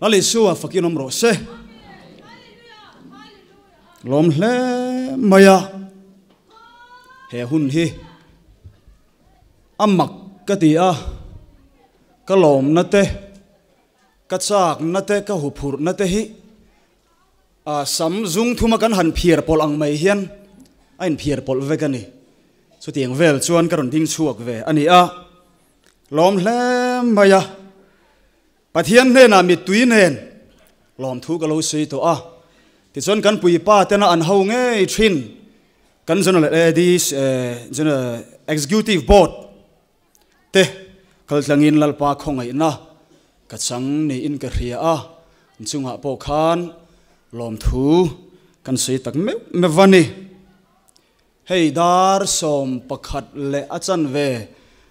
Lal Isua fakin awm rawh se. Lawm hle mai a. He hun hi a mak ka ti a, ka lawmna te, ka chakna te, ka huphurhna te hi a sam zung thuma kan han phiar pawlh ang mai hian a inphiar pawlh vek a ni. Chutiang vel chuan ka rawn ding chhuak ve a ni a. Lawm hle mai a. Pathian hnenah mittui nen lawmthu ka lo sawi tawh a, tichuan kan puipa tena an ho ngei thin kan General ADs General Executive Board te kaltlangin Lalpa khawngaihna ka chang niin ka hria a, an chungah pawh khan lawmthu kan sawi tak meuh meuh a ni. Hei dar 11 leh a chanve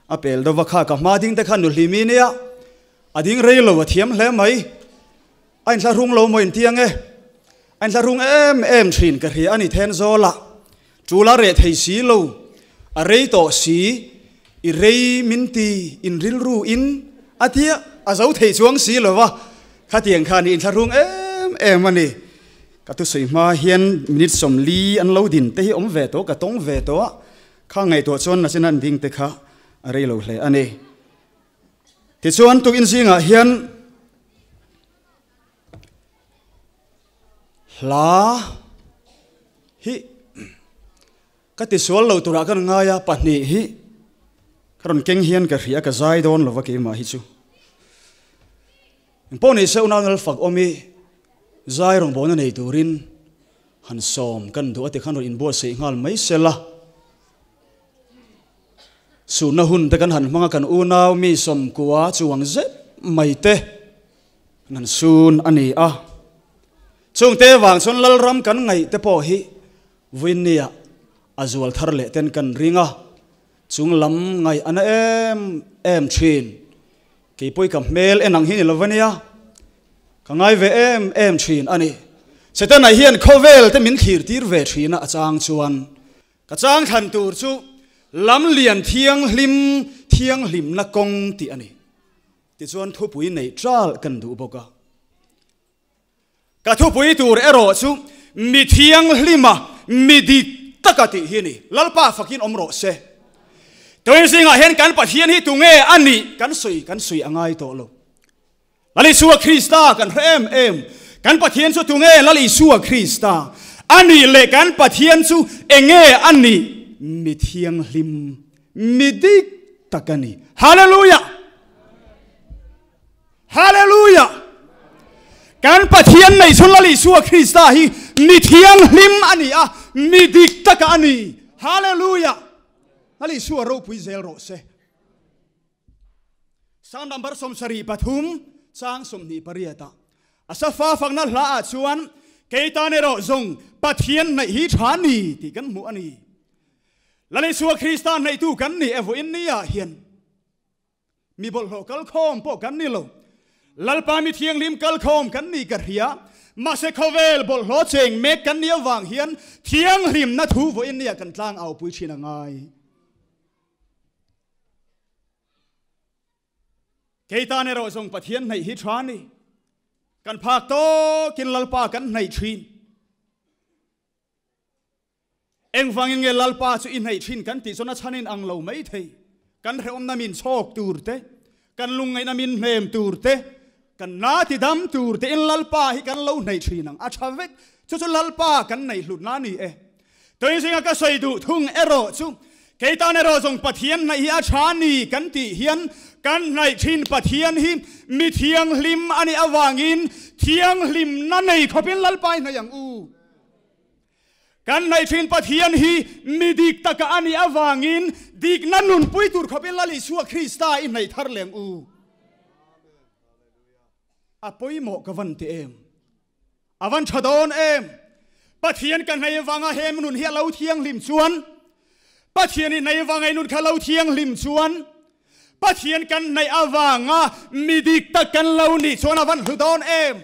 a pel deuh va kha ka hma ding te khan nu hlimi nia a ding rei lo a thiam hle mai a inthlahrung lo maw intiang e a inthlahrung em em thin ka hria a ni then zawl a tul a reh thei si lo a rei tawh si i rei min ti in rilru in a tia a zo thei chuang si lo va khatiang khan i inthlahrung em em a ni. Ka thusawi hma hian minute 40 an lo din te hi awm ve tawh, ka tawng ve tawh a, kha ngaihtuah chuan nachin an ding te kha a rei lo hle a ni. Tichuan tukin zingah hian hla hi ka tisual lo turah kan ngai a, pahnih hi ka rawn keng hian ka hria ka zai dawn lova keimah hi chu. Engpawh ni se unau nal fak awm i zai rawngbawlna nei turin han sawm kan duh a ti khan rawn inbuatsaih nghal mai sela. Suhna hun te kan han hmang a kan unau mi sawmkua chuang zet mai te kan han sun a ni a. Chungte vang chuan Lalram kan ngaih te pawh hi Vawiinnia a zual thar leh ten kan ring a, chung lam ngaih a na em em thin. Keipawh ka hmel en ang hi ni lo va nia, ka ngai ve em em thin a ni. Setana hian khawvel te min thlir tir ve thin a, a chang chuan ka chang thlan tur chu lam lian thianghlim thianghlimna kawng tih a ni. Tichuan thupui neih ṭal kan duh bawk a. Ka thupui tur erawh chu mi thianghlima mi dik taka tih hi a ni. Lalpa fakin awm rawh se. Tuin zingah hian kan Pathian hi tunge a nih kan sawi kan sawi a ngai tawh lo. Lal Isua Krista kan hre em em. Kan Pathian chu tunge Lal Isua Krista a nih leh kan Pathian chu enge a nih? Mi thianghlim, mi dik tak a ni. Hallelujah! Hallelujah! Kan Pathian nei chhun Lal Isua Krista hi mi thianghlim a ni a, mi dik taka a ni. Hallelujah! Lal Isua ropui zel rawh se. Psalm number 73 chang 28 ah a safa fakna hla ah chuan kei tan erawh zawng Pathian hnaih hi tha ni tih kan hmuh a ni. Lal Isua Krista hnaihtu kan ni e vawiin ni ah hian. Mi bawlhhlawh kalkhawm pawh kan ni lo. Lalpa mi thianghlim kalkhawm kan ni ka hria. Mahse khawvel bawlhhlawh cheng mek kan ni avang hian thianghlimna thu vawiin nia kan tlang aupui thin a ngai. Kei tan erawh zawng Pathian hnaih hi tha ni. Kan phak tawkin Lalpa kan hnaih thin. Engvangin nge Lalpa chu i hnaih thin kan tih chuan a chhanin ang lo mai thei. Kan hrehawmna min chhawk tur te, kan lungngaihna min hnem tur te, kan na ti dam tur te in Lalpa hi kan lo hnaih thin ang. A tha vek. Chu chu Lalpa kan neih hlutna a ni e. Tui zinga ka sawi duh thung erawh chu kei tan erawh zawng Pathian hnaih hi a tha ni kan tih hian kan hnaih thin Pathian hi mi thianghlim a nih avangin thianghlimna nei khawpin Lalpa i hnaih ang u. Kan hnaih thin Pathian hi mi dik taka a nih avangin dikna nunpui tur khawpin Lal Isua Krista i hnaih thar leng u. A pawimawh ka van ti em? A van tha dawn em? Pathian ka hnaih avanga he nun hi a lo thianghlim chuan, Pathian i hnaih avanga i nun kha lo thianghlim chuan, Pathian kan hnaih avanga mi dik tak kan lo nih chuan a van hlu dawn em?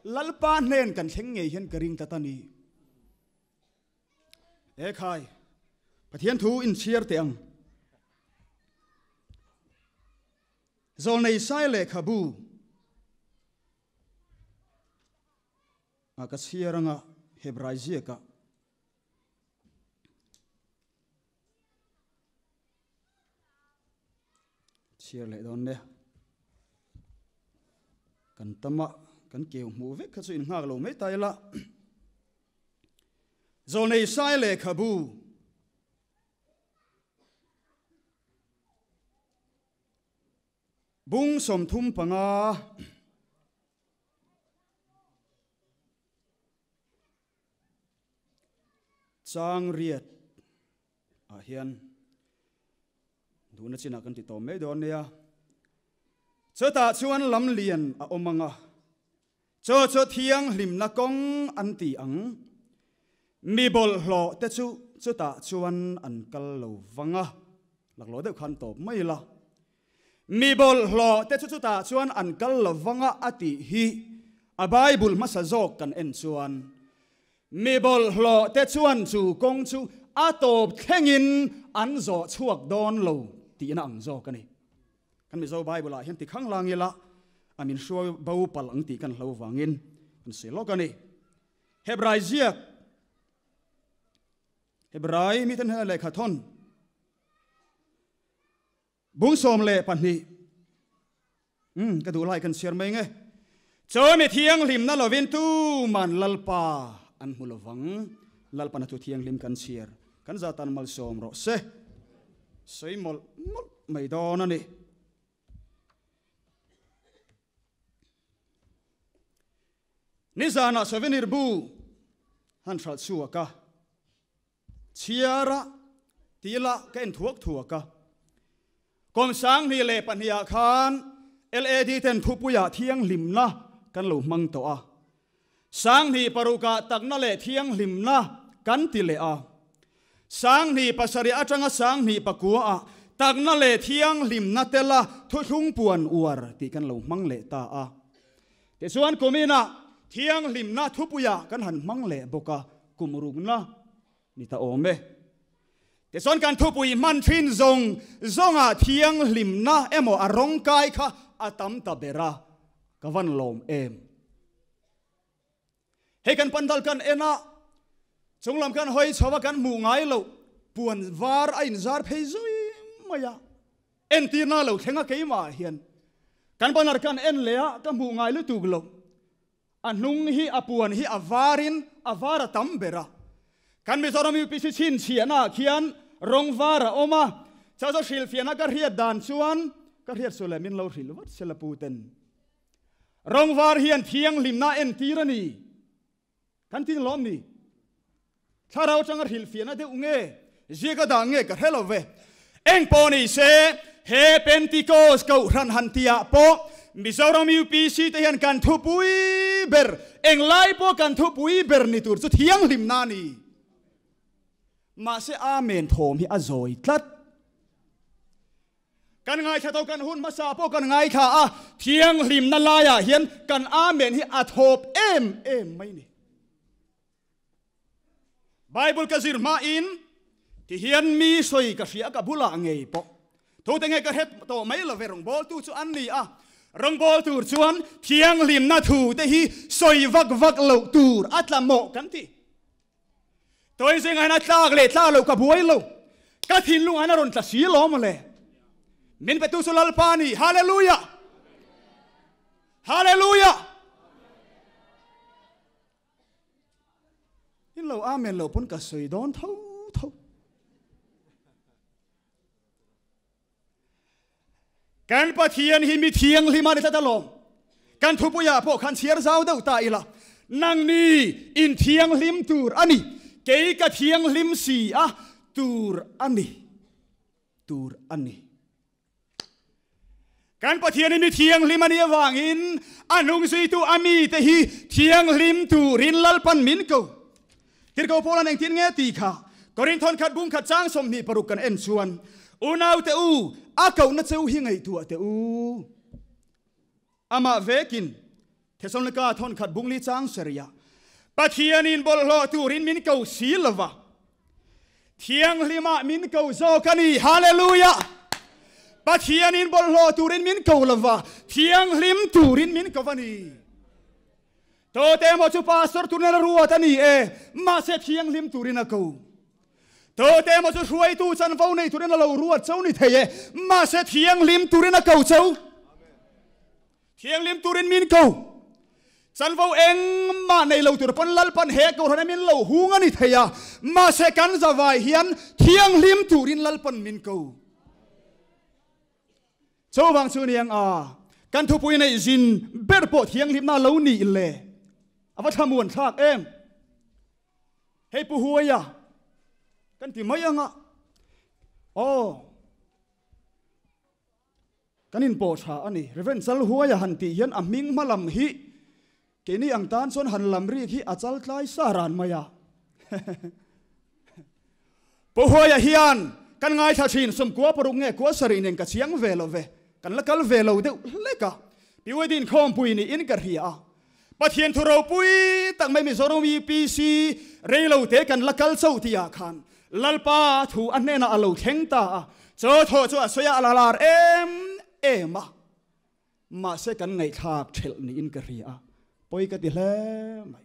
Lalpa hnen kan thleng ngei hian ka ring tlat a ni. E khai, Pathian thu inchhiar teh ang. Zawlnei sai lehkhabu. A ka chhiar anga Hebrai ziakah. Chhiar leh dawn nia. Kan tama kan keu hmuh vek kha chu in nghak lo mai ta ila. Zawlnei sai lehkhabu. Bung 35. Chang riat ah hian duhna chinah kan ti tawm mai dawn nia. Chutah chuan lam lian a awm ang a, chu chu thianghlimna kawng an ti ang. Mi bawlhhlawh te chu chutah chuan an kal lo vang a, laklawh deuh khan tawp mai ila. Mi bawlhhlawh te chu chutah chuan an kal lo vang a a tih hi a Bible hmasa zawk kan en chuan Mi bawlhhlawh te chuan chu kawng chu a tawp thlengin an zawh chhuak dawn lo tihna ang zawk a ni. Kan Mizo Bible ah hian ti khang lang ila a min hruai bo palh ang tih kan hlo vangin kan sawi lawk a ni. Hebrai ziak, Hebrai miten hian lehkha thawn. Bung 12. Umm, ka duh lai kan chhiar mai nge. Chaw mi thianghlimna lovin tuman Lalpa an hmu lovang. Lalpana thu thianghlim kan chhiar. Kan zatan malsawm rawh se. Sawi mawlh mawlh mai dawn a ni. Nizanah souvenir bu han hralh chhuak a. Chhiar a, ti ila ka en thuak thuak a. Kum 2002 ah khan LAD ten thupuiah thianghlimna kan lo hmang tawh a. 2006 ah takna leh thianghlimna kan ti leh a. 2007 atanga 2009 ah takna leh thianghlimna tela thuthlung puan uar tih kan lo hmang leh ta a. Tichuan kuminah thianghlimna thupuiah kan han hmang leh bawk a. Kum rukna ni ta awm e. Tichuan kan thupui hman thin zawng zawngah thianghlimna emaw a rawngkai kha a tam ta ber a, ka van lawm em. Hei kan pandal kan en a, chunglam kan hawi chho a kan hmuh ngai loh puan var a inzar phei zui mai a. Entirna lo thleng a keimah hian kan banner kan en leh a, ka hmuh ngai lutuk loh. A hnung hi a puan hi a varin a var a tam ber a. Kan Mizoram UPC chhinchhiahna ah khian rawng var a awm a, chau chu hrilhfiahna ka hriat dan chuan ka hriat sual leh min lo hrilh vat sela pu ten. Rawng var hian thianghlimna entir a ni. Kan tin lawm ni? Thlarau atanga hrilhfiahna deuh nge ziak a dah nge ka hre lo ve. Eng pawh ni se, he Pentecost Kohhran han tihah pawh Mizoram UPC te hian kan thupui ber, englai pawh kan thupui ber ni tur chu thianghlimna a ni. Mahse Amen thawm hi a zawi tlat. Kan ngaithla tawh, kan hun hmasa pawh kan ngaithla a, thianghlimna laiah hian kan Amen hi a thawp em em mai ni. Bible ka zir hmain ti hian mi sawi ka hria ka bulah ngei pawh. Tute nge ka hret tawh mai lo ve, rawngbawltu chu an ni a, rawngbawltu chuan thianghlimna thu te hi sawi vak vak loh tur a tla mawh kan ti. Tawi zingah hian a tlak leh tlak loh ka buai lo. Ka thinlungah hian a rawn tla si lo mawle. Min petu chu Lalpa a ni. Hallelujah! Hallelujah! In lo amen lo pawn ka sawi dawn tho tho. Kan Pathian hi mi thianghlim a ni tlat alawm. Kan thupuiah pawh khan chhiar zau deuh ta ila, Nangni in thianghlim tur a ni, kei ka thianghlim si a, tur a ni, tur a ni. Kan Pathian hi mi thianghlim a nih avangin a hnungzuitu a mite hi thianghlim turin Lalpan min ko. Tirhkoh Paula'n engtin nge tih kha Korinthon khat bung khat chang 26 kan en chuan, Unaute u, a kohna cheu hi ngaihtuah teh u. Amah vekin Thesalonika thawn khat bung li chang sarih ah, Pathianin bawlhhlawh turin min ko si lova, thianghlimah min ko zawk a ni. Hallelujah! Pathianin bawlhhlawh turin min ko lova, thianghlim turin min ko a ni. Tote emaw chu pastor turin a ruat a ni e, mahse thianghlim turin a ko. Tote emaw chu hruaitu chanvo nei turin a lo ruat cho ni thei e, mahse thianghlim turin a ko cho. Thianghlim turin min ko. Chanvo engmah nei lo tur pawn Lalpan he kohhran min lo hung a ni thei a, mahse kan zavai hian thianghlim turin Lalpan min ko. Chuvang chu niang a, kan thupui neih zin ber pawh thianghlimna lo nih le a va thlamuan thlak em? Hei Pu Huaia kan ti mai anga aw kan inpawh tha a ni. Reverend Chalhuaia han tih hian a hming hma lam hi Keini ang tan chuan han lam rik hi a chal tlai sa ran mai a. Pu Huaia hian kan ngaithla thin, sawmkua paruk nge kua sarih nen ka chiang ve lo ve, kan la kal ve lo deuh hlek a. Pi Wedding khawmpui niin ka hria a. Pathian thu ropui tak mai Mizoram UPC rei lo te kan la kal chauh tih ah khan Lalpa thu a hnenah a lo thleng ta a, chaw thawh chu a sawi a, a la lar em em a. Mahse kan ngaihthlak thelh niin ka hria a, pawi ka ti hle mai.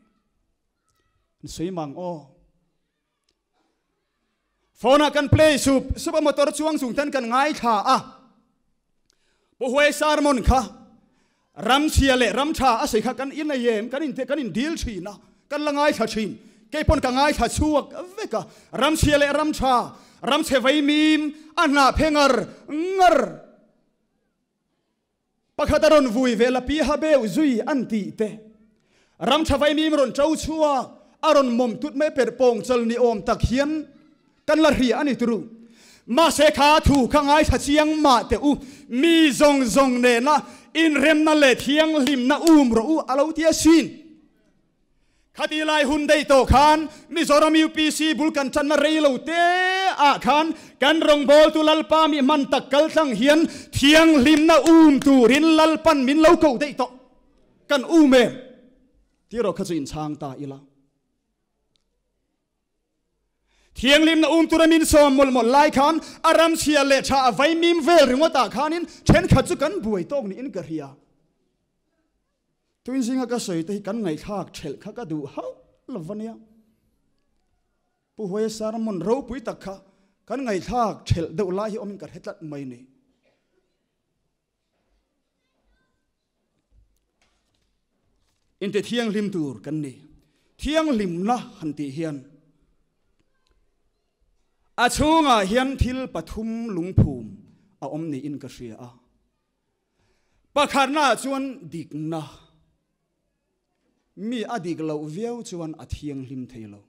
An sawi mang aw. Phone ah kan play sup sup a motor chuang chung ten kan ngaithla a. Pu Huai sermon kha ram chhia leh ram tha a sawi kha kan in ei em kan in kan in dil thin a, kan la ngaithla thin. Kei pawn ka ngaithla chhuak vek a, ram chhia leh ram tha, ram chhe vaimim a hnah phe ngar ngar. Pakhat a rawn vui ve la pi ha beuh zui an tih te. Ram tha vaimim rawn to chhuak a rawn mawm tut mai perh pawng chal ni awm tak hian kan la hria a ni turu. Mahse kha thu kha ngaithla chiang mah teh u, mi zawng zawng nena inremna leh thianghlimna um rawh u a lo ti asin. Khati lai hun daih tawh khan Mizoram UPC bul kan channa rei lo te ah khan kan rawngbawltu Lalpa mi hman tak kal tlang hian thianghlimna um turin Lalpan min lo koh daih tawh. Kan um em? Tih erawh kha chu inchhang ta ila. Thianghlimna um tura min sawm mawlh mawlh lai khan a ram chhia leh tha a vaimim vel ringawt ah khanin thenkhat chu kan buai tawk niin ka hria. Tuin zinga ka sawi te hi kan ngaihthlak thelh kha ka duh hauh lo va nia. Pu Huaia sermon ropui tak kha kan ngaihthlak thelh deuh lai hi awmin ka hre tlat mai ni. Inte thianghlim tur kan ni. Thianghlimna han tih hian a chhungah hian thil pathum lungphum a awm niin ka hria a. Pakhatnaah chuan dikna, mi a dik loh viau chuan a thianghlim thei lo.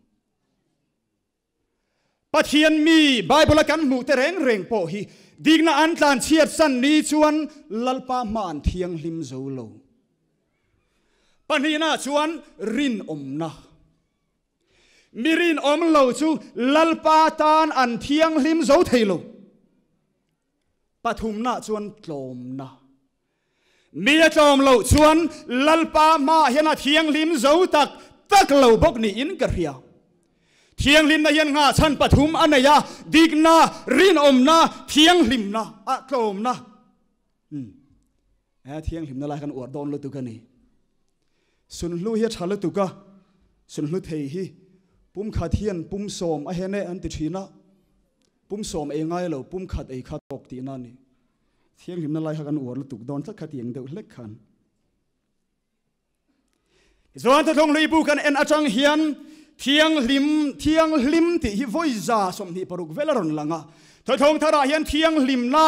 Pathian mi Bible-a kan hmuh te reng reng pawh hi dikna an tlan chhiat san ni chuan Lalpa hma an thianghlim zo lo. Pahnihnaah chuan rinawmna, mi rinawm lo chu Lalpa tan an thianghlim zo thei lo. Pathumna chuan tlawmna. Mi a tlawm loh chuan Lalpa hmaah hian a thianghlim zo tak tak lo bawk niin ka hria. Thianghlimna hian nghahchhan pathum a nei a, dikna, rinawmna, thianghlimna, a tlawmna. Umm. He thianghlimna lai khan uar dawn lutuk a ni. Sunhlu hi a tha lutuk a, sunhlu thei hi pumkhat hian pumsawm a hen e an ti thin a. Pum sawm ei ngai lo, pum khat ei kha tawk tihna a ni. Thianghlimna lai kha kan uar lutuk dawn tlat kha tiang deuh hlek khan. Tichuan Thuthlung Hlui bu kan en atang hian thianghlim, thianghlim tih hi vawi 26 vel a rawn lang a. Thuthlung tharah hian thianghlimna,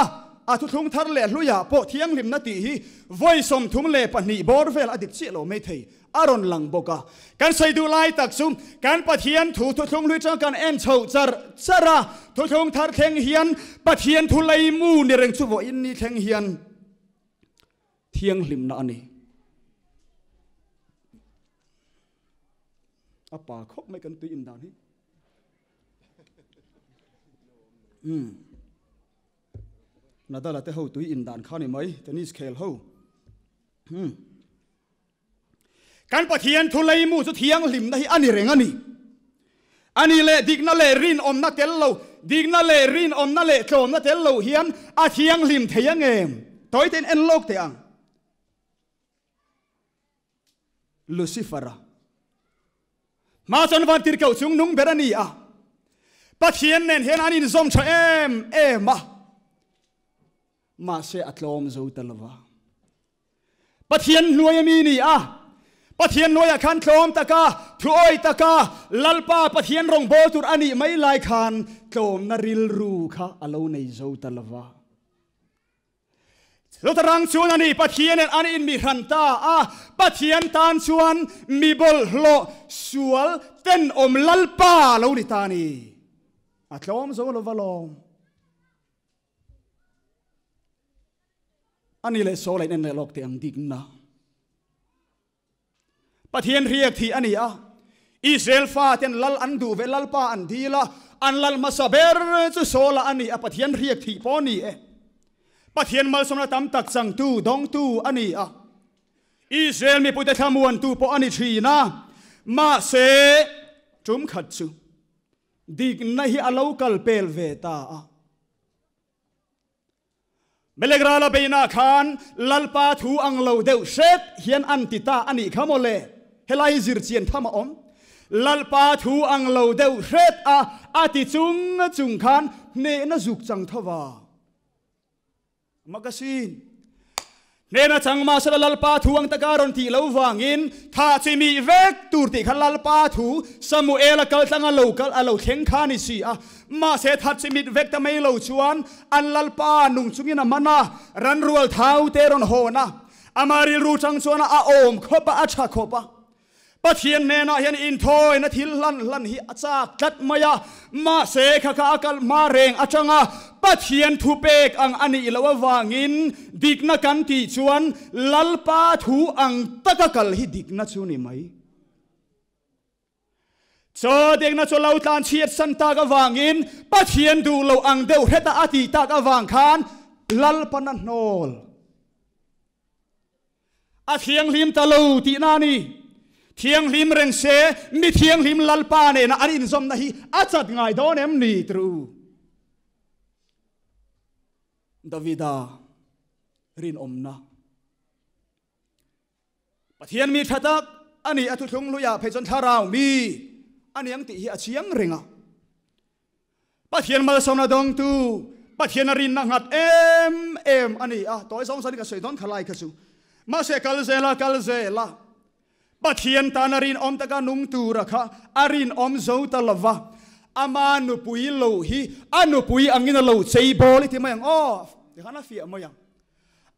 a thuthlung thar leh hluiah pawh thianghlimna tih hi vawi 32 bawr vel a dik chiah lo mai thei. A rawn lang bawk a. Kan sawi duh lai tak chu kan Pathian thu thuthlung hlui chang kan en chhoh char char a, thuthlung thar thleng hian Pathian thu leimu ni reng chu vawiin ni thleng hian thianghlimna a ni. A pa khawp mai kan tui in dan hi. Umm. Nadal a te ho tui in dan kha ni mai, tennis khel ho. Umm. Kan Pathian thu leimu chu thianghlimna hi a ni reng a ni. A ni leh dikna leh rinawmna tel lo, dikna leh rinawmna leh tlawmna tel lo hian a thianghlim thei ang em? Tawite in en lawk teh ang. Lucifer-a. Hma chuan vantirhkoh chung nung ber a ni a, Pathian nen hian an inzawm tha em em a, mahse a tlawm zo ta lo va. Pathian hnuai a mi ni a, Pathian hnuaiah khan tlawm taka, thuawi taka Lalpa Pathian rawngbâwl tur a nih mai lai khan tlawmna rilru kha a lo nei zo ta lo va. Chutarang chuan a ni Pathianin an inmihran ta a, Pathian tan chuan mi bawlhhlawh sual tenawm Lalpa lo ni ta a ni. A tlawm zo lo va lawm. A ni leh sawl a in en leh lawk teh ang dikna. Pathian riak thih a ni a, Israel faten lal an duh ve Lalpa an dil a, an lal hmasa ber chu Saula a ni a, Pathian riak thih pawh a ni e. Pathian malsawmna tam tak changtu, dawngtu a ni a, Israel mipuite thlamuantu pawh a ni thin a, mahse tum khat chu dikna hi a lo kal pel ve ta a. Melek rala beihna khan Lalpa thu ang lo deuh hret hian an ti ta a nih kha maw le? Helai hi zir chian tham a awm. Lalpa thu ang lo deuh hret a a ti chung chung khan hnehna zuk chang tho va. Magazine. Hnena chang mahsela Lalpa thu ang taka rawn tih lo vangin thah chi mih vek tur tih kha Lalpa thu Samuela kal tlanga lo kal a lo thleng kha a ni si a. Mahse that chi mit vek ta mai lo chuan an Lalpa nung chungin a man a, ranrual thau te rawn hawn a, ama rilru chang chuan a awm khawp a, a tha khawp a. Pathian hnenah hian inthawina thil hlan hlan hi a chak tlat mai a, mahse kha kha a kal hma reng atanga Pathian thupek ang a nih loh avangin dikna kan tih chuan Lalpa thu ang taka kal hi dikna chu ni mai. Chaw dikna chu lo tlan chhiat san tak avangin Pathian duh loh ang deuh hreta a tih tak avang khan Lalpan a hnawl. A thianghlim ta lo tihna a ni. Thianghlim reng se, mi thianghlim Lalpa nena an inzawmna hi a chat ngai dawn em ni tru? Davida rinawmna. Pathian mi tha tak a ni, a thuthlung hluiah phei chuan thlarau mi a ni ang tih hi a chiang reng a. Pathian malsawmna dawngtu, Pathian a rinna nghat em em a ni a, tawi zawng zawng in ka sawi dawn kha lai kha chu. Mahse kal zel a, kal zel a, Pathian tana rinawm taka nung tura kha a rinawm zo ta lo va, ama nupui lo hi a nupui angin a lo chei bawl i ti mai ang aw, tikhan a fiah mai ang.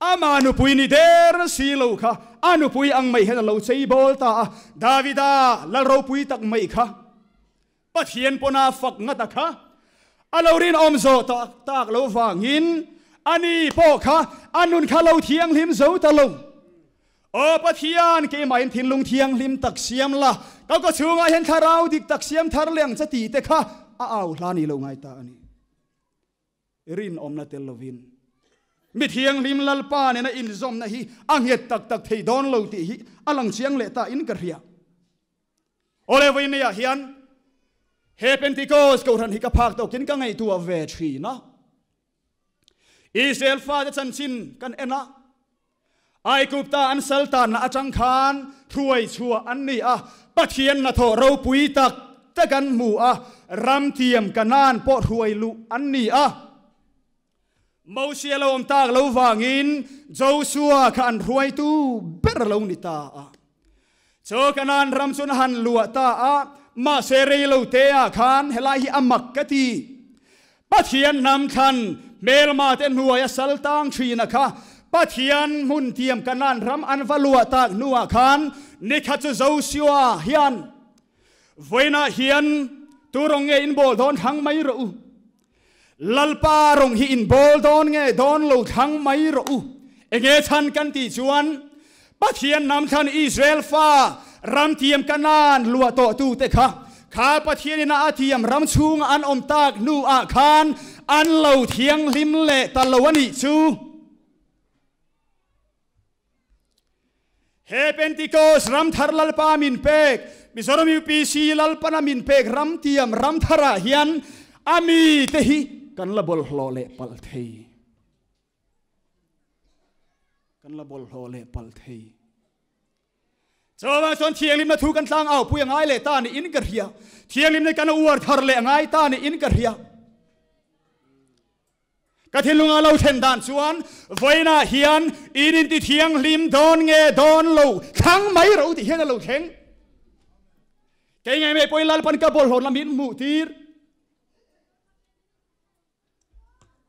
Ama nupui ni der si lo kha a nupui ang mai hian a lo chei bawl ta a, Davida lal ropui tak mai kha. Pathian pawn a fak ngat a kha a lo rinawm zawh tak tak lo vangin ani pawh kha a nun kha lo thianghlim zo ta lo. Aw Pathian, keimahin thinlung thianghlim tak siam la, ka kawchhungah hian thlarau dik tak siam thar leh ang che tih te kha a au hla ni lo ngai ta a ni. Rinawmna tel lovin mi thianghlim Lalpa nena inzawmna hi a nghet tak tak thei dawn lo tih hi a lang chiang leh ta in ka hria. Awle vawiineiah hian he Pentecost kohhran hi ka phak tawkin ka ngaihtuah ve thin a. Israel fate chanchin kan en a, Aigupta an sal tanna atang khan thuai chhuah an ni a, Pathian hnathawh ropui tak tak an hmu a, ram tiam Kanaan pawh hruai luh an ni a. Mosia lo awm tak lo vangin Josua kha an hruaitu ber lo ni ta a. Chu Kanaan ram chu an han luah ta a, mahse rei lo te ah khan helai hi a mak ka ti. Pathian hnam thlan hmelma te hnuai a sal tang thin a kha Pathian hmun tiam Kanaan ram an va luah tak hnuah khan nikhat chu Josua hian vawiinah hian tu rawng nge in bawl dawn thlang mai rawh u. Lalpa rawng hi in bawl dawn nge dawn lo thlang mai rawh u. Enge chhan kan tih chuan Pathian hnam thlan Israel fa ram tiam Kanaan luah tawh tu te kha kha Pathian in a tiam ram chhunga an awm tak hnu ah khan an lo thianghlim leh ta lo a nih chu. He Pentecost ramthar Lalpa min pek, Mizoram UPC Lalpana min pek ram tiam ramtharah hian a mite hi kan la bawlhhlawh leh palh thei. Kan la bawlhhlawh leh palh thei. Chuvang chuan thianghlimna thu kan tlang au pui a ngai leh ta niin ka hria. Thianghlimna kan uar thar leh a ngai ta niin ka hria. Ka thinlunga lo thlen dan chuan vawiinah hian in inti thianghlim dawn nge dawn lo thlang mai ro tih hian a lo thleng. Kei ngei mai pawhin Lalpan ka bawlhhlawh lam hi in hmuh tir.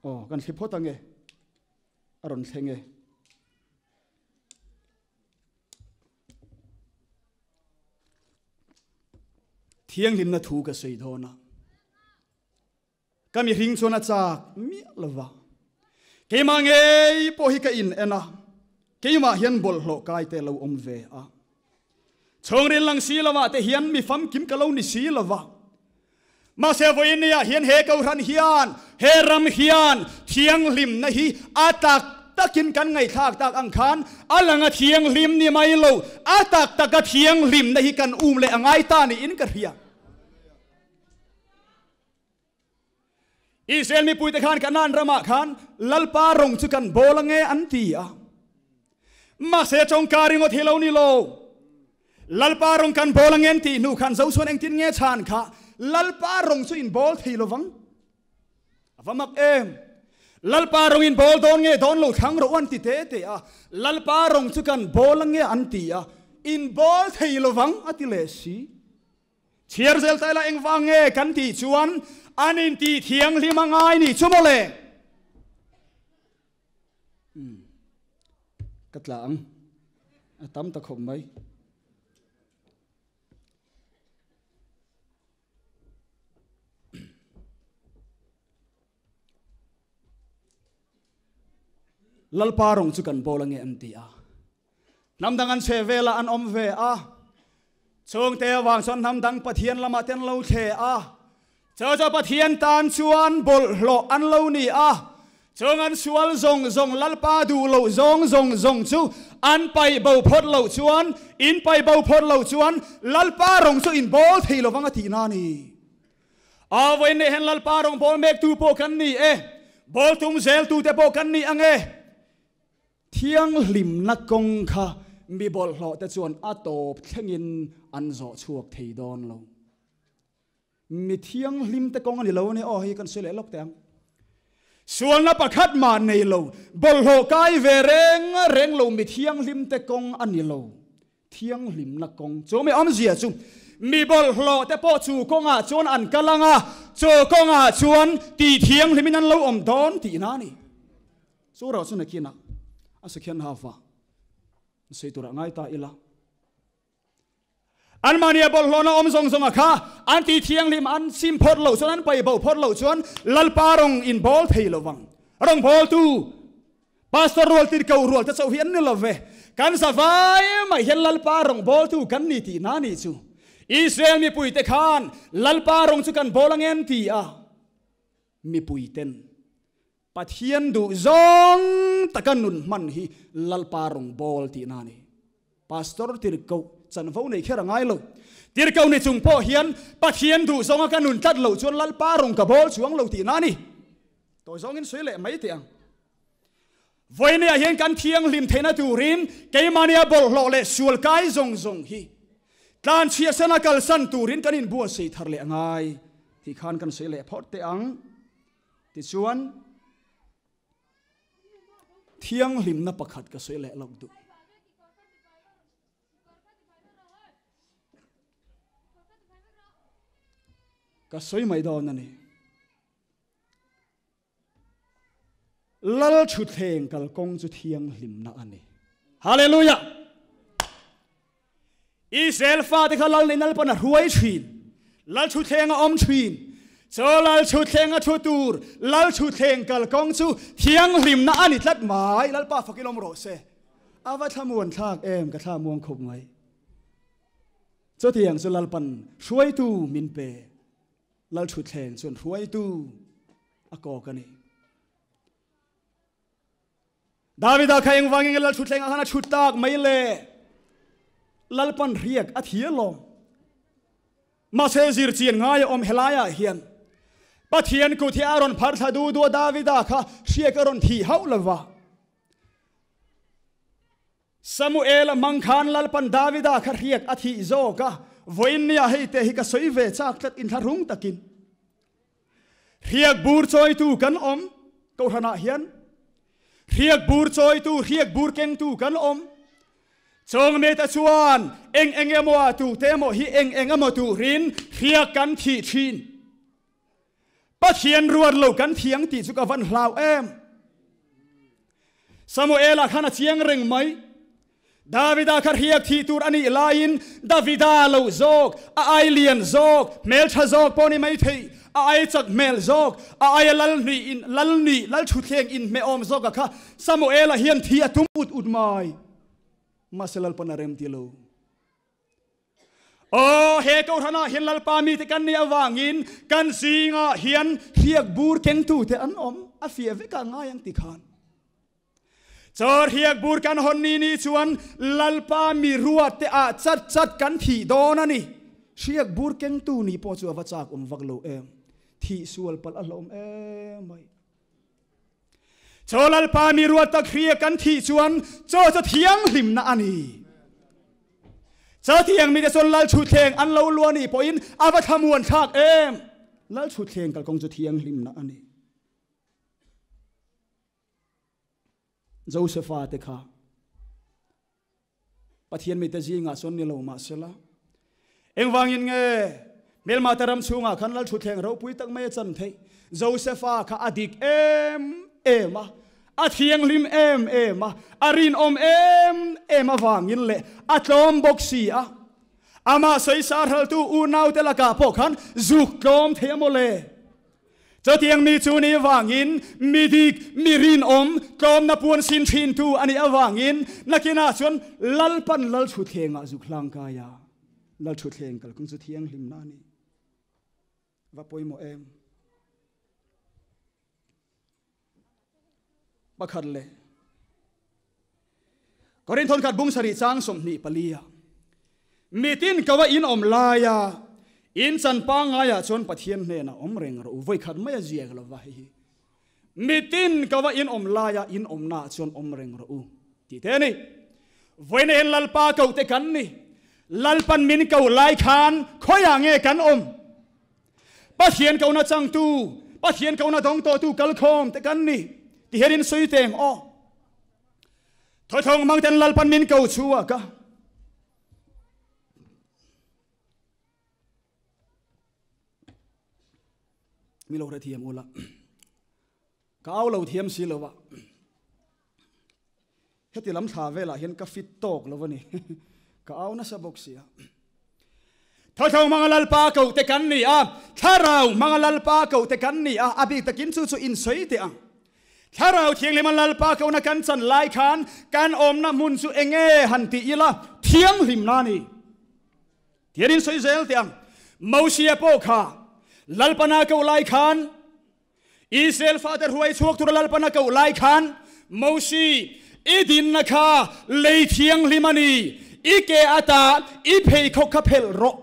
Aw, kan thli phawt ange. A rawn thleng e. Thianghlimna thu ka sawi dawn a. Ka mihring chuan a chak miah lo va. Keimah ngei pawh hi ka in en a, keimah hian bawlhhlawh kai te lo awm ve a. Chhungril lang si lovah te hian mi famkim ka lo ni si lo va. Mahse vawiin niah hian he kohhran hian, he ram hian thianghlimna hi a tak takin kan ngaihthlak tak ang khan a langa thianghlim ni mai lo, a tak taka thianghlimna hi kan um leh a ngai ta niin ka hria. Israel mipuite khan Kanaan ramah khan Lalpa rawng chu kan bawl ange an ti a. Mahse tawngka ringawt hi lo ni lo. Lalpa rawng kan bawl ange an tih hnu khan Josuan engtin nge chhan kha Lalpa rawng chu in bawl thei lovang. A va mak em! Lalpa rawng in bawl dawn nge dawn lo thlang rawh u an ti te te a. Lalpa rawng chu kan bawl ange an ti a. In bawl thei lovang a ti leh si. Chhiar zel ta ila engvang nge kan tih chuan an intih thianghlim a ngai nih chu mawle. Umm ka tla ang a tam ta khawp mai. Lalpa rawng chu kan bawl ange an ti a. Hnam dang an chhe velah an awm ve a, chhungte avang chuan hnam dang Pathian lamah te an lo thle a, chu chu Pathian tan chuan bawlhhlawh an lo ni a, chung an sual zawng zawng Lalpa duh loh zawng zawng zawng chu an paih bo phawt loh chuan, in paih bo phawt loh chuan Lalpa rawng chu in bawl thei lovang a tihna a ni. A vawiin leh hian Lalpa rawng bawl mektu pawh kan ni e, bawl tum zeltute pawh kan ni ang e. Thianghlimna kawng kha mi bawlhhlawhte chuan a tawp thlengin an zawh chhuak thei dawn lo. Mi thianghlimte kawng a ni lo a ni. Aw, hei kan sawi leh lawk teh ang. Sualna pakhat mah nei lo, bawlhhlawh kai ve reng reng lo mi thianghlimte kawng a ni lo. Thianghlimna kawng chu mi awmzia chu mi bawlhhlawhte pawh chu kawngah chuan an kal ang a, chu kawngah chuan tihthianghlimin an lo awm dawn tihna a ni. Chu erawh chu nakinah a sakhian hava sawi turah ngai ta ila. Anmahnia bawlhhlawhna awm zawng zawnga kha an ti thianghlim an sim phawt loh chuan an paih bo phawt loh chuan Lalpa rawng in bawl thei lo vang. Rawng bawltu Pastor rual tirko rual te chauh hi an ni lo ve. Kan zavai mai hian Lalpa rawng bawltu kan ni tihna ni chu. Israel mipuite khan Lalpa rawng chu kan bawl ang em ti a mipuiten Pathian duh zawng taka nun hman hi Lalpa rawng bawl tihna a ni. Pastor tirhkoh chanvo nei kher a ngai lo. Tirhkoh ni chung pawh hian Pathian duh zawnga ka nun tlat loh chuan Lalpa rawng ka bawl chuang lo tihna a ni. Tawi zawngin sawi leh mai teh ang. Vawinia hian kan thianghlim theihna turin keimahnia bawlhhlawh leh sual kai zawng zawng hi tlanchhiahsana kalsan turin kan inbuatsaih thar leh a ngai tih khan kan sawi leh phawt teh ang. Tichuan, thianghlimna pakhat ka sawi leh lawk duh. Ka sawi mai dawn a ni. Lal thutthleng kalkawng chu thianghlimna a ni. Hallelujah! Israel fate kha lal nei Lalpan a hruai thin. Lal thutthleng a awm thin. Chaw lal thutthleng a thu tur, lal thutthleng kalkawng chu thianghlimna a ni tlat mai. Lalpa fakin awm rawh se. A va thlamuan thlak em, ka thla muang khawp mai. Chutiang chu Lalpan hruaitu min pe. Lal thutthleng chuan hruaitu a kawk a ni. Davida kha engvangin nge lal thutthlengah khan a thut tak mai le? Lalpan riak a thi alawm. Mahse zirchian ngai a awm helaiah hian Pathian kut hi a rawn phar thla du du a Davida kha hriak a rawn thih hauh lo va. Samuela hmang khan Lalpan Davida kha hriak a thih zawk a, vawiin nia hei te hi ka sawi ve chak tlat inthlahrung takin. Hriak bur chawitu kan awm Kohhranah hian hriak bur chawitu, hriak bur kengtu kan awm. Chawngmeta chuan eng eng emaw a tu te emaw hi eng eng emaw turin hriak kan thih thin. Pathian ruat lo kan thiang tih chu ka van hlau em. Samuela khan a chiang reng mai. Davida kha hriak thih tur a nih laiin Davida lo zawk, a ai lian zawk, hmeltha zawk pawh ni mai thei, a ai chak hmel zawk, a aia lal hnih in, lal nih, lal thutthleng inhmehawm zawk a kha Samuela hian thi a tum ut ut mai. Mahse Lalpan a rem ti lo. Aw, he Kohhranah hian Lalpa mite kan nih avangin kan zingah hian hriak bur kengtute an awm, a fiah vek a ngai ang ti khan. Chaw hriak bur kan hawn ni ni chuan Lalpa mi ruatte ah chat chat kan thih dawn a ni. Hriak bur kengtu nih pawh chu a va chak awm vak lo em. Thih sual palh a hlawm em mai. Chaw Lalpa mi ruat tak hria kan thih chuan chaw chu thianghlimna a ni. Chaw thiang mite chuan Lal thutthleng an lo luah nih pawhin a va thlamuan thlak em! Lal thutthleng kalkawng chu thianghlimna a ni. Josefa te kha Pathian mite zingah chuan ni lo mah sela, engvangin nge hmelmate ram chhungah khan Lal thutthleng ropui tak mai a chan theih? Josefa kha a dik em em a, a thianghlim em em a, a rinawm em em avangin leh a tlawm bawk si a. Amah sawisa hraltu unaute lakah pawh khan zuk tlawm thei a maw le? Chutiang mi chu nih avangin mi dik, mi rinawm, tlawmna puan sin thintu a nih avangin nakinah chuan Lalpan Lalthutthlengah zuk hlang kai a, Lalthutthleng kalkawng chu thianghlimna a ni. Va pawimawh em? Pakhat leh Korinthon khat bung sarih chang 24 ah mitin ko a in awm laia in chan pangaiah chuan Pathian hnenah awm reng rawh u vawi khat mai a ziak lo va hei hi mitin ko a in awm laia in awmnaah chuan awm reng rawh u tih te a ni. Vawiin hian Lalpa ko te kan ni. Lalpan min ko lai khan khawiah nge kan awm? Pathian kona changtu, Pathian kona dawng tawhtu kalkhawm te kan ni ti hian in sawi teng aw. Thawthawng mang ten Lalpan min ko chhuak a. Mi lo hrethiam ula. Ka au lo thiam si lo a. Heti lam thla velah hian ka fit tawk lo a ni. Ka au nasa bawk si a. Thawtho hmanga Lalpa ko te kan ni a, Thlarau hmanga Lalpa ko te kan ni a, a bik takin chu chu insawi teh ang. Thlarau Thianghlim a Lalpa kona kan chan lai khan kan awmna hmun chu enge han ti ila thianghlimna a ni. Tian insawi zel teh ang. Mosia pawh kha Lalpana ko lai khan Israel fate hruai chhuak tura Lalpan a koh lai khan, Mosi, i dinna kha lei thianghlim a ni, i ke ata i pheikhawk kha phelh rawh.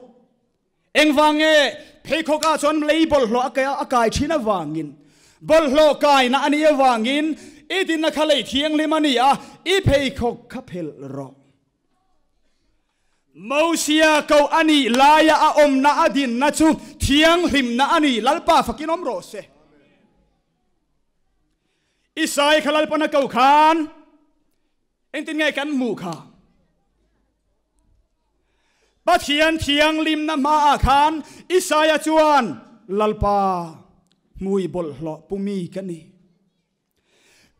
Engvang nge pheikhawk ah chuan lei bawlhhlawh a kai thin avangin, bawlhhlawh kaina a nih avangin i dinna kha lei thianghlim a ni a, i pheikhawk kha phelh rawh. Mosia ko a nih laia a awmna a dinna chu thianghlimna a ni, Lalpa fakin awm rawh se. Isai kha Lalpan a ko khan engtin nge kan hmuh kha? Pathian thianghlimna hmaah khan Isaia chuan Lalpa hmui bawlhhlawh pumi ka ni.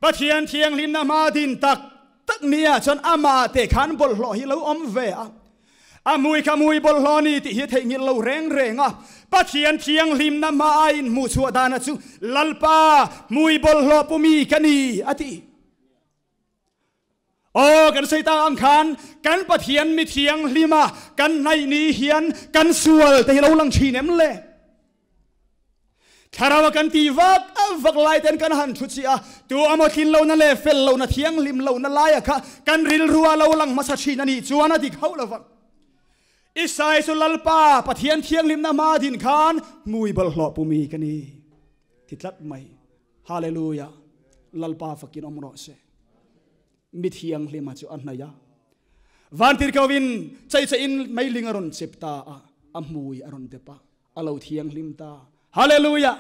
Pathian thianghlimna hma din tak tak nia chuan amah te khan bawlhhlawh hi lo awm ve a. A mui kha mui bawlhhlawh ni tih hi theihnghilh lo reng reng a. Pathian thianghlimna hma a inhmuh chhuah dana chu Lalpa mui bawlhhlawh pumi ka ni a ti. Aw kan sawi tak ang khan kan Pathian mi thianghlima kan hnaih ni hian kan sual te hi lo lang thin em le? Thlarau a kan tih vak vak lai ten kan han thu chiah a, tu amaw tlin lohna leh fel lohna thianghlim lohna laia kha kan rilru a lo lang hmasa thin a nih chuan a dik hauh lo vang. Isai chu Lalpa Pathian thianghlimna hma din khan hmui bawlhhlawh pumi ka ni ti tlat mai. Hallelujah! Lalpa fakin awm rawh se. Mi thianghlima chu a hnaih a. Vantirhkohvin cheicheiin meiling a rawn chep ta a, a hmui a rawn dep a, a lo thianghlim ta. Hallelujah!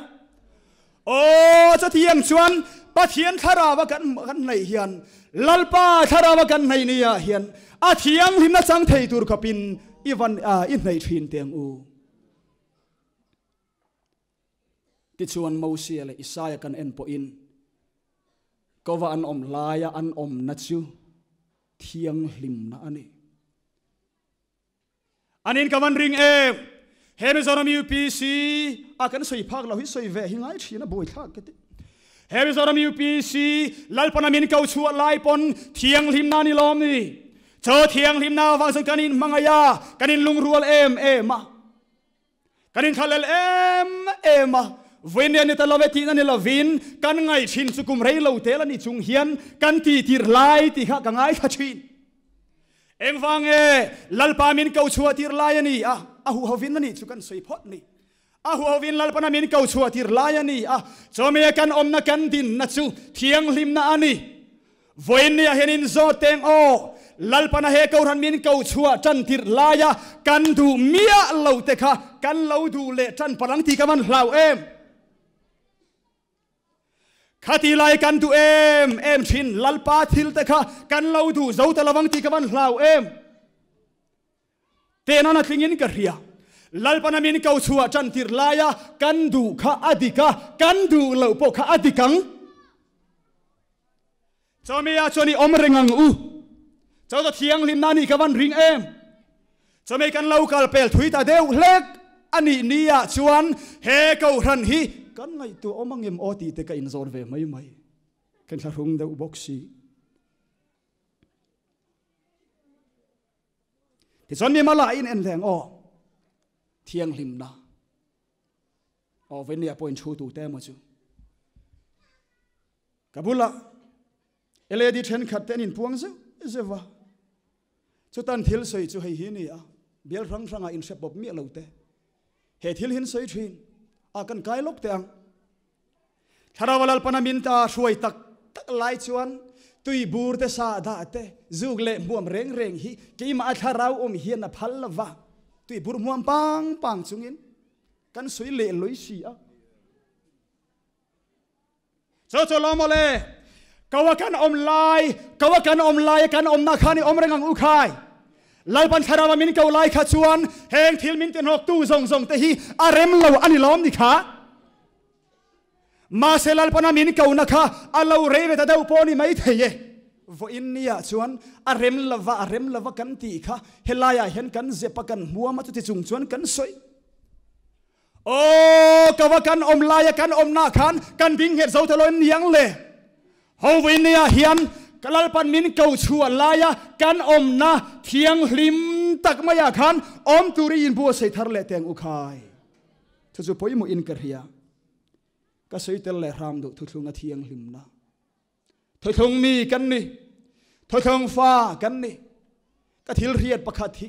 Aw, chutiang chuan Pathian thlarau a kan kan hnaih hian, Lalpa thlarau a kan hnaih ni ah hian a thianghlimna chang thei tur khawpin i van i hnaih thin teh ang u. Tichuan Mosia leh Isaia kan en pawhin kova an awm laia an awmna chu thianghlimna a ni. Anin ka van ring em! He Mizoram UPC a kan sawi phak lo hi sawi ve hi ngai thin a buaithlak ka ti. He Mizoram UPC Lalpana min ko chhuah lai pawn thianghlimna ni lawm ni. Chaw thianghlimna avang chuan kan inhmangaih a, kan inlungrual em em a. Kan inthalel em em a, vawinia ni ta lo e tihna ni lovin kan ngaih thin chu kum rei lo tel a ni chung hian kan tih tir lai tih kha ka ngaithla thin. Engvang nge Lalpa min ko chhuah tir lai a ni a, a huhovin a nih chu kan sawi phawt ni. A huhovin Lalpana min ko chhuah tir lai a ni a, chawhmeh kan awmna kan dinna chu thianghlimna a ni. Vawiinniah hian in zawt teng aw, Lalpana he Kohhran min ko chhuah tan tirh laia kan duh miah lo te kha kan lo duh leh tan palh ang tih ka van hlau em? Khati lai kan duh em em thin Lalpa thil te kha kan lo duh zo ta lovang tih ka van hlau em? Tehna na tlingin ka hria. Lalpana min ko chhuah tan tirh laia kan duh kha a dik a, kan duh loh pawh kha a dik ang. Chawhmehah chuan i awm reng ang u. Chawta thianghlimna nih ka van ring em? Chawhmeh kan lo kal pel thui ta deuh hlek a nih niah chuan he kohhran hi kan ngaihtuah awm angem aw tih te ka inzawn ve mai mai. Kan thlahrung deuh bawk si. Tichuan mi mala in en leng aw thianghlimna aw venia pawhin thu tu te emaw chu ka bula lad thenkhat te an inpuang zeuh zeuh va chutan thil sawi chu hei hi ni a bial hrang hrangah in hre pawp miah lo te he thil hin sawi thin a kan kai lawk teh ang Thlarau a Lalpana min ta hruai tak tak lai chuan tui bur te sa dah te zuk leh hmuam reng reng hi keimah a thlarau awm hian a phal lova tui bur hmuam pang pang chungin kan sawi leh lawih si a. Cho cho lawm awle Ko a kan awm lai ko a kan awm lai a kan awmna khan i awm reng ang u khai. Lalpan thlarau a min ko lai kha chuan heng thil min tihnawktu zawng zawng te hi a rem lo a ni lawm ni kha. Mahse Lalpana min kona kha a lo rei ve ta deuh pawh ni mai thei e. Vawiin niah chuan a rem lova a rem lova kan tih kha helaiah hian kan zep a kan hmuam a chuti chung chuan kan sawi. Aw ka va kan awm laia kan awmna khan kan ding nghet zo ta lo em niang le. Ho vawiin niah hian ka Lalpan min ko chhuah laia kan awmna thianghlim tak maiah khan awm turi inbuatsaih thar leh teng u khai. Chu chu pawimawh in ka hria. Ka sawi tel leh hram duh thuthlung a thianghlimna. Thuthlung mi kan ni. Thuthlung fa kan ni. Ka thil hriat pakhat hi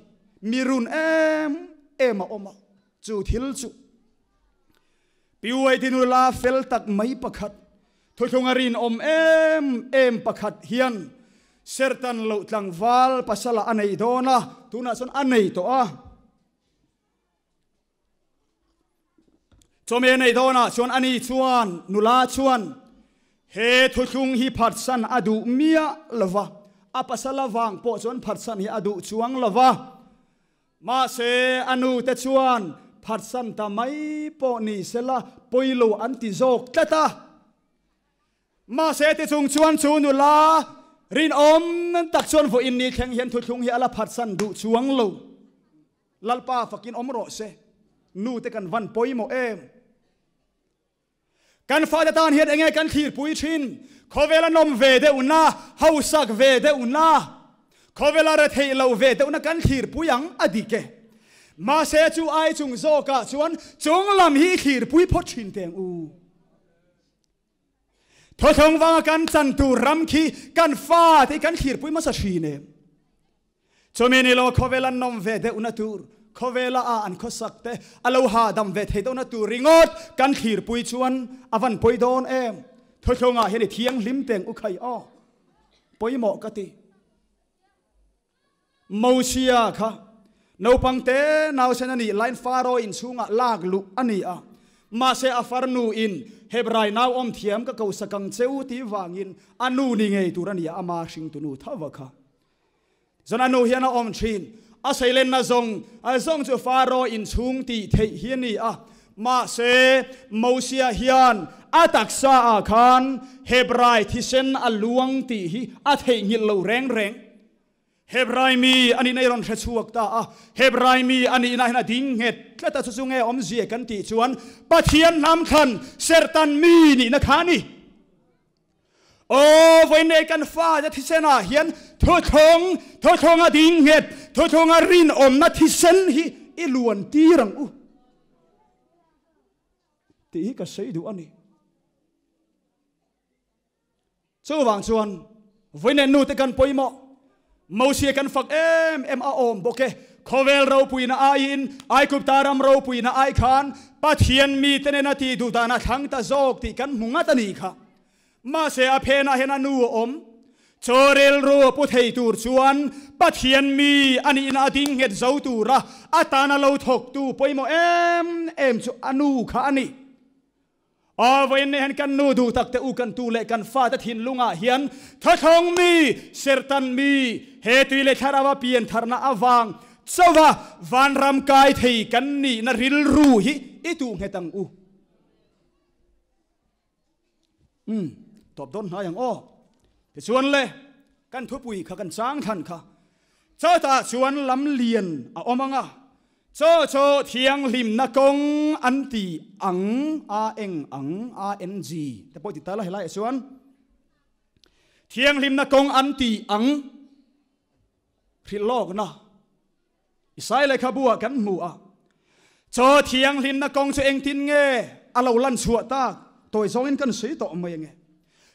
mi run em em a awm a. Chu thil chu PYT nula fel tak mai pakhat thuthlung a rinawm em em pakhat hian sertan loh tlangval pasala a nei dawn a, tunah chuan a nei tawh a. Chawhmeh nei dawnah chuan ani chuan nula chuan he thuthlung hi phatsan a duh miah lo va, a pasal avang pawh chuan phatsan hi a duh chuang lo va. Mahse a nute chuan phatsan ta mai pawh ni sela pawilo an ti zawk tlat a. Mahse ti chung chuan chu nula rinawm tak chuan vawiin ni thleng hian thuthlung hi a la phatsan duh chuang lo. Lalpa fakin awm rawh se. Nu te kan van pawimawh em? Kan fate tan hian enge kan thlirpui thin? Khawvela nawm ve deuhna, hausak ve deuhna, khawvela retheih loh ve deuhna kan thlirpui ang a dik e. Mahse chu ai chung zawkah chuan chung lam hi thlirpui phawt thin teng u. Thawthlawng vanga kan chan tur ram khi kan fate kan thlirpui hmasa thin em? Chumi ni lo khawvel an nawm ve deuhna tur, khawvela a an khawsak te a lo hahdam ve thei deuhna tur ringawt kan thlirpui chuan a van pawi dawn em? Thawthlawngah hian i thianghlim teng u khai aw. Pawimawh ka ti. Mosia kha naupang te nausen a nih laiin Faro inchhungah lak luh a ni a. Mahse a farnu in Hebrai nau awm thiam ka ko sak ang che u tih vangin a nu ni ngei tur a ni a, ama hringtunu thova kha. Chuan a nu hian a awm thin. A seilenna zawng zawng chu Faro inchhung tih theih hi a ni a. Mahse Mosia hian a taksa ah khan Hebrai thisen a luang tih hi a theihnghilh lo reng reng. Hebrai mi a nihna i rawn hre chhuak ta a, Hebrai mi a nihna hian a ding nghet tlat a, chu chu nge awmzia kan tih chuan Pathian hnam thlan serhtan mi nihna kha a ni. Aw, vawiin kan fate thisenah hian thuthlung, thuthlunga ding nghet, thuthlunga rinawmna thisen hi i luan tir ang u tih hi ka sawi duh a ni. Chuvang chuan vawiin nute kan pawimawh, Mosia kan fak em em a awm bawk e. Khawvel ropuina aiin Aigupta ram ropuina ai khan Pathian mite nena tih duh dan a thlang ta zawk tih kan hmu ngat a nih kha. Mahse a phenah hian a nu a awm. Chaw rilru a pu thei tur chuan Pathian mi a nihna a ding nghet zo tura a tana lo thawktu pawimawh em em chu a nu kha a ni. Aw vawiin nei hian kan nu duh tak te u kan tu leh kan fate thinlungah hian thawthlawng mi, serhtan mi, he tui leh thlarau a pian tharna avang chauha vanram kai thei kan nihna rilru hi i tuh nghet ang u. Umm, tawp dawn hnai ang aw. Tichuan le, kan thupui kha kan chang thlan kha. Chawtah chuan lam lian a awm ang a, chaw chaw thianghlimna kawng an ti ang a eng ang a n g te pawh ti ta la helaiah chuan thianghlimna kawng an ti ang hrilh lawkna Isai lehkhabu ah kan hmu a, chaw thianghlimna kawng chu engtin nge a lo lan chhuah tak? Tawi zawngin kan sawi tawh mai ange.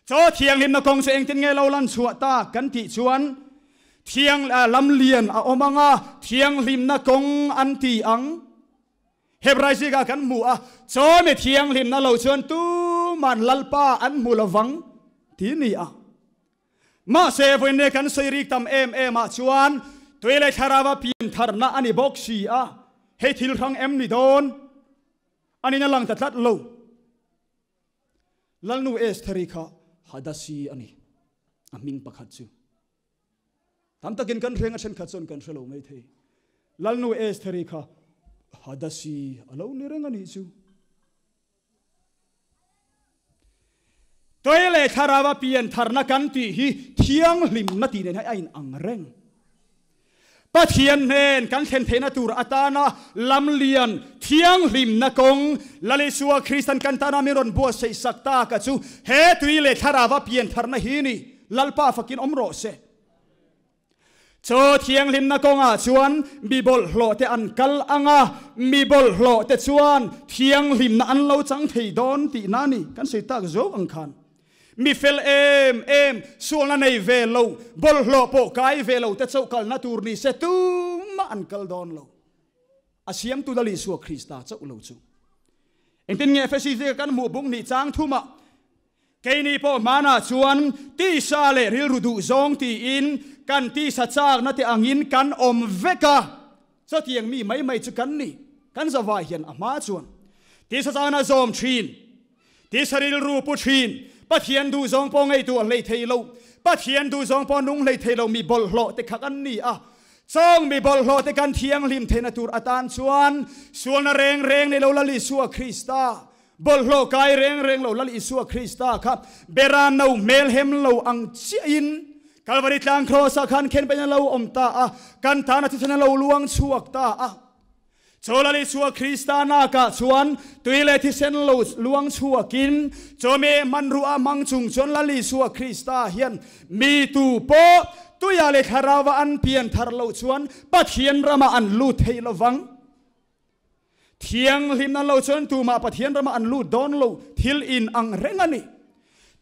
Chaw thianghlimna kawng chu engtin nge lo lan chhuah tak kan tih chuan thiang lam lian a awm ang a, thianghlimna kawng an ti ang. Hebrai zikah kan hmu a, chaw mi thianghlimna lo chuan tuman Lalpa an hmu lovang ti ni a. Mahse, vawiin kan sawi rik tam em em ah chuan tui leh thlarau a pian tharna a ni bawk si a, hei thil hrang em ni dawn? A nin a lang ta tlat lo. Lalnu Estheri kha Hadasi a ni, a hming pakhat chu. Tam takin kan hreng a thenkhat chuan kan hre lo mai thei. Lalnu Estheri kha Hadasi a lo ni reng a nih chu. Tui leh thlarau a pian tharna kan tih hi thianghlimna tih nen hi a inang reng. Pathian hnen kan thlen theihna tur atana lamlian thianghlimna kawng Lal Isua Kristan kan tana min rawn buatsaih sak tak a chu he tui leh thlarau a pian tharna hi ni. Lalpa fakin awm rawh se. Chaw thianghlimna kawngah chuan mi bawlhhlawh te an kal ang a, mi bawlhhlawh te chuan thianghlimna an lo chang thei dawn tihna a ni. Kan sawi tak zawk ang khan mi fel em em, sualna nei ve lo, bawlhhlawh pawh kai ve lo te chauh kalna tur ni se tumah an kal dawn lo. A siamtu Lal Isua Krista chauh lo chu. Engtin nge Efesi zika kan hmuh bung hnih chang thumah Keini pawh hmanah chuan tisa leh rilru duh zawng tiin kan tisa chakna te angin kan awm vek a, chutiang mi mai mai chu kan ni. Kan zavai hian a hma chuan tisa chakna zawm thin, tisa rilru pu thin, Pathian duh zawng pawh ngaihtuah hlei thei lo, Pathian duh zawng pawh nung hlei thei lo mi bawlhhlawh te kha kan ni a. Chawng mi bawlhhlawh te kan thianghlim theihna tur atan chuan sualna reng reng nei lo Lal Isua Krista Bawlhhlawh kai reng reng lo Lal Isua Krista kha beram no hmel hem lo ang chiahin Kalvari tlang kraws ah khan khen pahin a lo awm ta a, kan tana thisen a lo luang chhuak ta a. Chu Lal Isua Krista nakah chuan tui leh thisen lo luang chhuakin chumi hmanrua a hmang chung chuan Lal Isua Krista hian mi tu pawh tuia leh thlarauva an pian thar loh chuan Pathian ramah an lut thei lovang. Thianghlimna lo chuan tumah Pathian ramah an lut dawn lo, thil in ang reng a ni.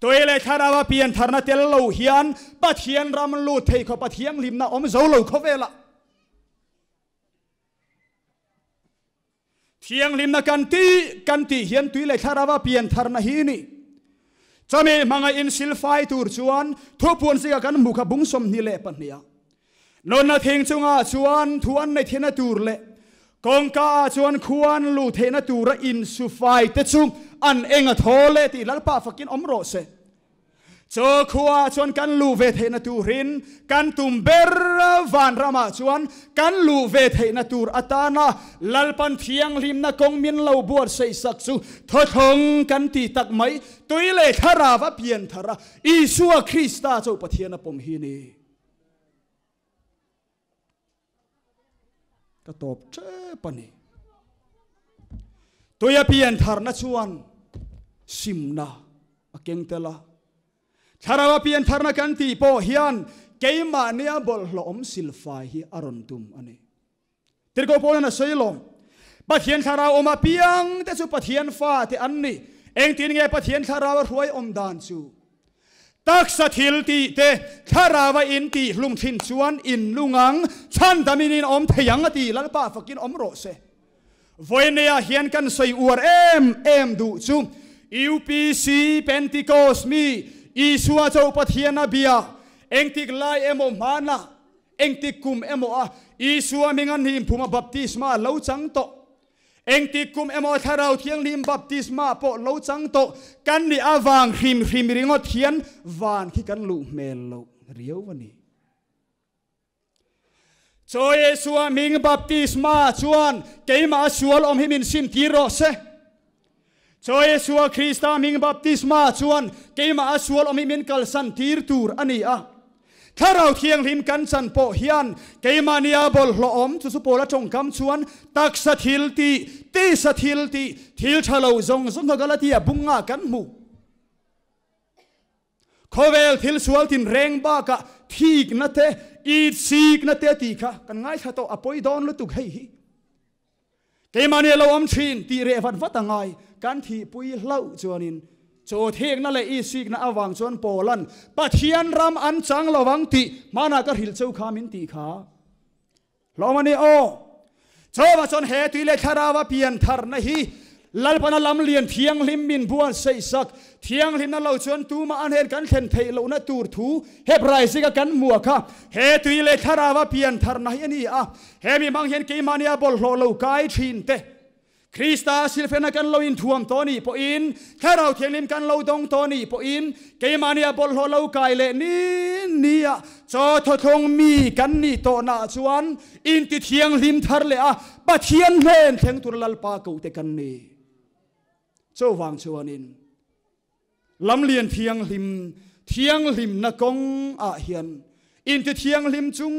Tui leh thlarau a pian tharna tel lo hian Pathian ram lut thei khawpa thianghlimna awm zo lo khawvelah. Thianghlimna kan tih kan tih hian tui leh thlarau a pian tharna hi ni. Chumi hmanga insilfai tur chuan thupuan zingah kan hmu kha bung 22 ah. Nunna thing chungah chuan thu an nei theihna tur leh kawngka ah chuan khua an luh theihna tura insufai te chu an eng a thawl e tih Lalpa fakin awm rawh se. Chu khua ah chuan kan luh ve theihna turin kan tum ber vanramah chuan kan luh ve theihna tur atana Lalpan thianghlimna kawng min lo buatsaih sak chu thawthlawng kan ti tak mai. Tui leh thlarau a pian thar a, Isua Krista chu Pathian a pawm hi ni. Ka tawp tep a ni. Tuia pian tharna chuan simna a keng tel a. Thlarau a pian tharna kan tih pawh hian keimahnia bawlhhlawh awm silfai hi a rawn tum a ni. Tirhkoh Paula'n a sawi lawm, Pathian thlarau awm apiang te chu Pathian fate an ni. Engtin nge Pathian thlarau a hruai awm dan chu? Taksa thil tih te thlarau a in tih hlum thin chuan in lungang chhandamin in awm thei ang a ti. Lalpa fakin awm rawh se. Vawineah hian kan sawi uar em em duh chu UPC Pentecost mi Isua cho Pathian a bia engtik lai emaw hmanah Engtik kum emaw a Isua hming a hnimphum a baptisma lo chang tawh? Engtik kum emaw a Thlarau Thianghlim baptisma pawh lo chang tawh? Kan nih avang hrim hrim ringawt hian van khi kan luh hmel loh riau a ni. Chaw Isua hming baptisma chuan keimah a sual awm hi min sim tir rawh se. Chaw Isua Krista hming baptisma chuan keimah a sual awm hi min kalsan tir tur a ni a. Thlarau Thianghlim kan chan pawh hian keimahnia bawlhhlawh awm chu chu Paula tawngkam chuan taksa thil tih, tisa thil tih, thil tha lo zawng zawng kha Galatia bungah kan hmu. Khawvel thil sual tinreng bakah thikna te, itsikna te tih kha kan ngaithla tawh a pawi dawn lutuk hei hi. Keimahni a lo awm thin tih reh vat vat a ngai. Kan thihpui hlauh chuanin chu thikna leh isikna avang chuan Paula'n Pathian ram an chang lo ang tih hmanah ka hrilh cheu kha min tih kha hlawm a ni aw. Chawva chuan he tui leh thlarau a pian tharna hi Lalpana lam lian thianghlim min buatsaih sak. Thianghlimna lo chuan tumah a hnen kan thlen theih lohna tur thu Hebrai zika kan hmuah kha he tui leh thlarau a pian tharna hi a ni a. He mi hmang hian keimahnia bawlhhlawh lo kai thin te, Krista silfena kan lo inthuam tawh nih pawhin, Thlarau Thianghlim kan lo dawng tawh nih pawhin, keimahnia bawlhhlawh lo kai leh ni nia chaw thawthlawng mi kan nih tawhnaah chuan inti thianghlim thar leh a Pathian hnen thleng tur Lalpa kohte kan ni. Chuvang chuanin lamlian thianghlim, thianghlimna kawng ah hian inti thianghlim chung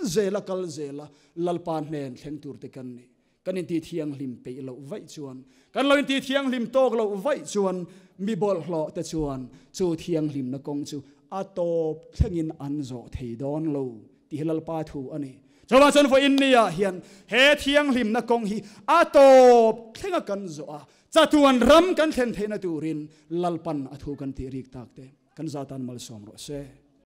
zela kal zela Lalpa hnen thleng tur te kan ni. Kan inti thianghlim peih loh vaih chuan, kan lo inti thianghlim tawk loh vaih chuan mi bawlhhlawh te chuan chu thianghlimna kawng chu a tawp thlengin an zawh thei dawn lo tih hi Lalpa thu a ni. Chuvang chuan vawiin niah hian he thianghlimna kawng hi a tawp thlenga kan zawh a, chatuan ram kan thlen theihna turin Lalpan a thu kan tih rik tak te kan zatan malsawm rawh se.